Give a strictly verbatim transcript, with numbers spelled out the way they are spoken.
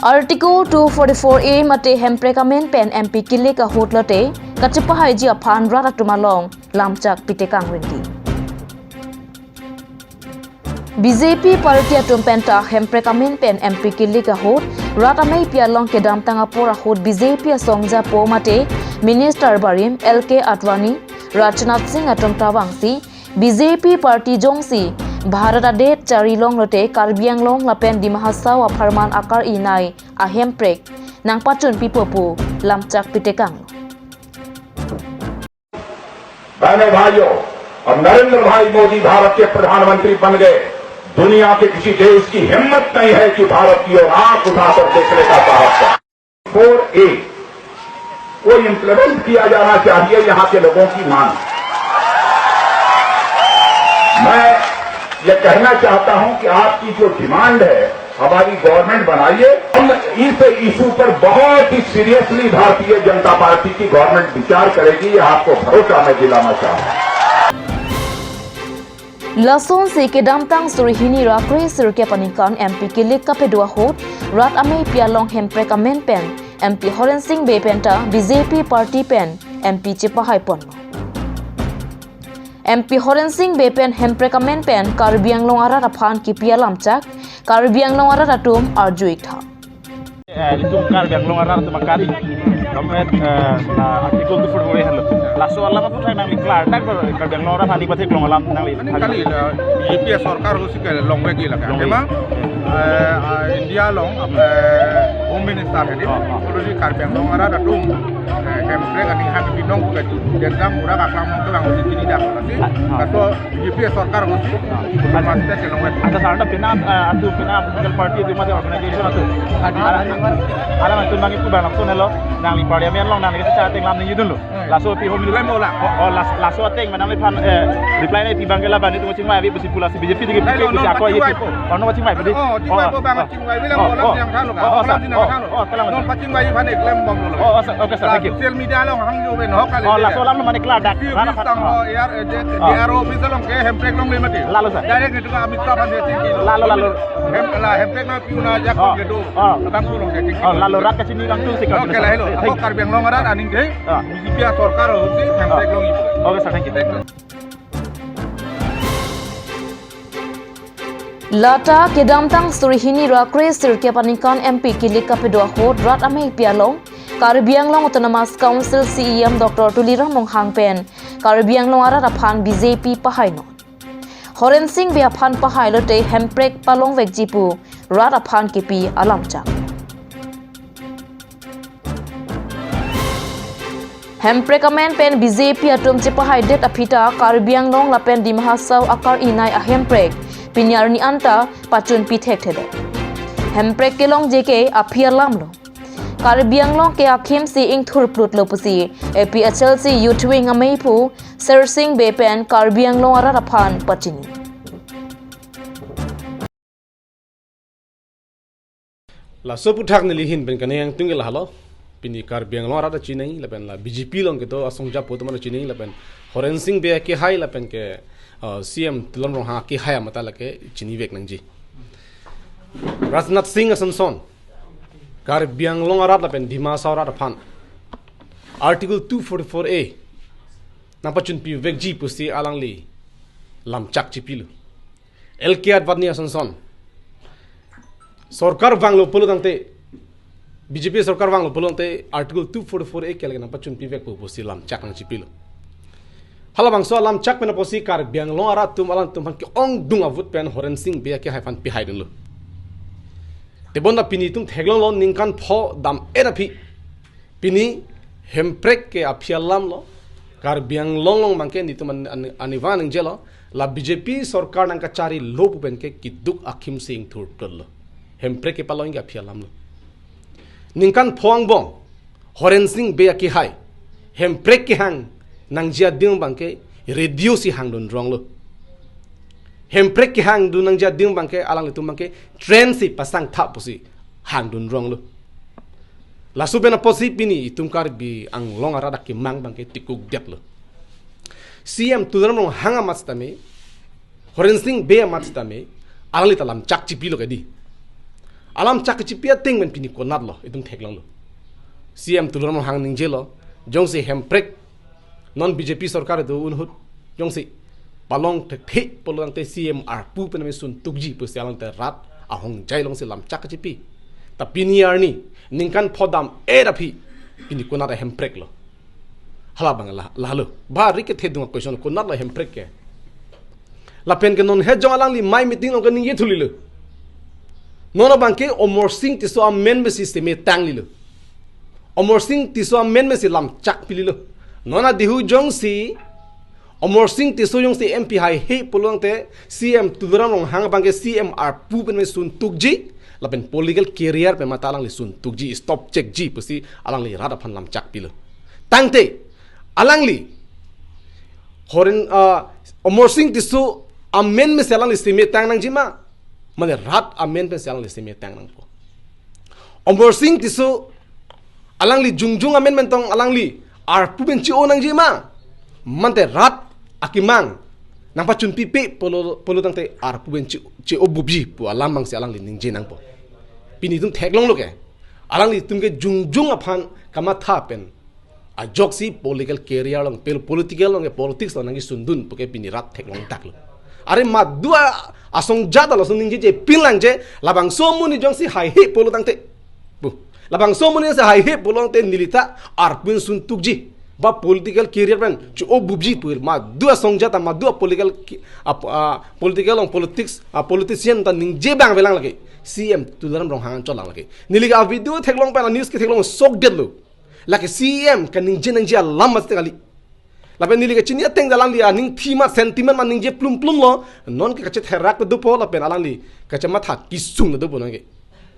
Article two forty-four A mate hemprek amen pen M P kilik ahut lote kachepahaiji aphan rat atum along lamchak pitekang rinti. B J P party atum penta hemprek amen pen M P kilik ahut rat ameipi along kedamtang apor ahut B J P asongjapo mate Minister barim L K Advani, Rajnath Singh atum ta vangsi B J P party jongsi Bharat adet charilong lote Karbi Anglong lapen Dima Hasao apharman akar-inei ahemprek nangpachunpipo pu lamchak pitekang. बहनों, भाइयों, अब नरेंद्र भाई मोदी भारत के प्रधानमंत्री बन गए। दुनिया के किसी देश की हिम्मत नहीं है कि भारत की ओर आंख उठाकर देखने का साहस करे। फोर ए को इम्प्लीमेंट किया जाना चाहिए, यहाँ के लोगों की मांग। मैं ये कहना चाहता हूं कि आपकी जो डिमांड है, हमारी गवर्नमेंट बनाइए। हम इस इशू पर बहुत ही सीरियसली भारतीय जनता पार्टी की गवर्नमेंट विचार करेगी, ये आपको भरोसा मैं दिलाना चाहता हूं। Lasonsi kedamtang suri hini ra kre sirkep aningkan M P kilik kapedo ahut rat ameipi along hemprek amen pen M P Horen Sing Bey penta B J P party pen M P chepahai ponlo. M P Horen Sing Bey pen hemprek amen pen Karbi Anglong arat aphan kipi alamchak Karbi Anglong arat atum arju-ik tha. Eh, itum Karbi Anglong arat atum akari. Kamet, eh, na article two forty-four A henlo. Laso alam aputhak nangli klardak do Karbi Anglong arat aphan ipatheklong alam nangli. Ani kali la B J P sorkar husi ke longvekji lake. Longvek. Tema, eh, ah, India along, eh, Home Minister hedi. Oh, oh. Already Karbi Anglong arat atum, eh, hemprek aning hang binong ke tu. Dendam ura kaklang nong tulang husi kini dak. Kasi, ah, ah. Kaso B J P sorkar husi, ah, masih ke longvek. Ata sarana pina, eh, atu pina political party atum mate organization atum. Alam atum bang ipu bang langsung henlo, nangli parliament along nangli kacheteng lam ningjedunlo. Laso pi home. Reply mo la. Oh, oh, las-, laso ateng ma nangliphan, eh, reply nangpi abang ke laban itum chingvai ave pusi pu lasi B J P digi. Nai, pusi non ako pachingvai itum po. Oh, non pachingvai po di. Oh, chingvai po bang, oh, chingvai ave lang, oh, oh, lang, oh, dinang thanlo. Oh, oh, oh, lang, sir. Oh, oh, kalang, oh, oh, sir. Kalang. Non pachingvai aphan eklem bomlo. Oh, oh, sir. Okay, sir. Thank you. Social media along hangjo ave, nahok kali. Oh, laso alam mane klardak. P O P tang, oh, A R, eh, D R O office along ke hemprek longle mati. Lalo, sir. Direct itu ke Amit Shah aphan dia chingki. Lalo, lalo. Hem, la hemprek na piuna jak, oh, kedo. Oh. Abang tulong dia chingki. Oh, lalo rat kachini kangtung sih. Okay, lah, hello. Thank you. Ako Karbi Anglong arat aning ke. Ah. B J P sorkar husi hemprek longji. Okay, sir, thank you. Lata kedamtang suri hini ra kre sirkep aningkan M P kilik kapedo ahut rat ameipi along Karbi Anglong Autonomous Council C E M Doctor Tuliram Ronghang pen Karbi Anglong arat aphan B J P pahai non. Horen Sing Bey aphan pahai lote hemprek palongvekji pu rat aphan kipi alamchak. Hemprek amen pen B J P atum chepahaidet aphi ta Karbi Anglong lapen Dima Hasao akar-inei ahemprek pini arni anta pachunpi thekthedet. Hemprek kelongji ke aphi alamlo. Karbi Anglong ke akhim si ingthurplutlo pusi A P H L C Youth Wing ameiphu Sersing Bey pen Karbi Anglong arat aphan pachini. Laso aputhak neli ahin pen kaningje angtung ke lahelo. Pini Karbi Anglong arat ta chinine lapen la B J P along kedo asongjapo atum ta chinine lapen Horen Sing Bey akehai lapen ke, uh, C E M Tuliram Ronghang akehai amat ta lake chinivek nangji. Rajnath Singh asonson Karbi Anglong arat lapen Dima Hasao arat aphan Article two forty-four A nangpachunpivekji pusi alangli lamchak chipilo. L K Advani asonson sorkar vanglo pulo tangte, B J P sorkar vanglo pulo tangte Article two forty-four A ke lake nangpachunpivekpo pusi lamchak nangchipilo. Halabangso alamchak pen apotsi Karbi Anglong arat atum alangtum aphan ke-ongdung avote pen Horen Sing Bey akehai aphan pihaidunlo. Tebonta pini itum theklonglo ningkan pho dam-et aphi pini hemprek ke aphi alamlo. Karbi Anglong along abangke nelitum an-, an-, arnivang ningjelo, la B J P sorkar nangkacharilo pu pen ke keduk akhim si ingthurplutlo. Hemprek kepalong ke aphi alamlo. Ningkan pho angbong Horen Sing Bey akehai hemprek kehang nangji adim abangke radio si hangdun ronglo. Hemprek kehangdun nangji adim abangke alanglitum abangke train si pasangtha pusi hangdun ronglo. Laso pen apotsi pini itum Karbi Anglong arat akemang abangke tikukdetlo. C E M Tuliram Ronghang amat sitame, Horen Sing Bey amat sitame, alangli ta lamchak chipilo kedi. Alam chak kachipi ateng pen pini konatlo, itum theklonglo. C M Tuliram Ronghang ningjelo, jongsi hemprek, non B J P sorkar do ahut, jongsi palong thekthe pulo tangte C M arpu pen me sun tukji pusi alangli rat ahongjai alongsi lam chak kachipi. Ta pini arni, ningkan pho dam-et aphi, pini konat ahempreklo. Hala abang la, lahelo. Ba ri kethe dung a-question konatlo hemprek ke. Lapen ke non he jong alangli mei meeting along keningje thulilo. Non abang ke Amarsing Tisso amen pensi seme tanglilo. Amarsing Tisso amen pensi lam chak pililo. Non adihu jongsi Amarsing Tisso jongsi M P haihe pulo tangte C M Tuliram Ronghang abang ke C M arpu pen me sun tukji, lapen political career pen mate alangli sun tukji, stop chekji pusi alangli rat aphan lam chak pilo. Tangte alangli Horen, ah, Amarsing Tisso amen pensi alangli seme tang nangji ma, mane rat amen pensi alangli seme tang nangpo? Amarsing Tisso alangli jongjong amen pen tong alangli arpu pen che-o nangji ma, mante rat akemang nangpachunpipe pulo, pulo tangte arpu pen che, che-o bupji pu alam abangsi alangli ningje nangpo. Pini itum theklonglo ke, alanglitum ke jongjong aphan kamatha pen ajoksi political career along, pel-, political along, politics along nangkesundun puke pini rat theklong taklo. Are madua asong jat alo song ningjeje pinlangje, labangso amonit jongsi haihe pulo tangte, bu, labangso amonit jongsi haihe pulo tangte neli ta arpu pen sun tukji, ba political career pen che-o bupji pu, madua asong jat, madua political ki-, a, a, political along, politics, a, politician ta ningje abang avelang lake, C M Tuliram Ronghang anchot lang lake. Neli ke a-video theklong pen, a-news ketheklong sokdetlo. Lake C M kaningje nangji alam mati kali. Lapen neli kachini ateng alangli aning thima sentiment ma ningje plum plumlo. Non ke kachetherak ta dopo lapen alangli kachematha kesung ta dopo non ke.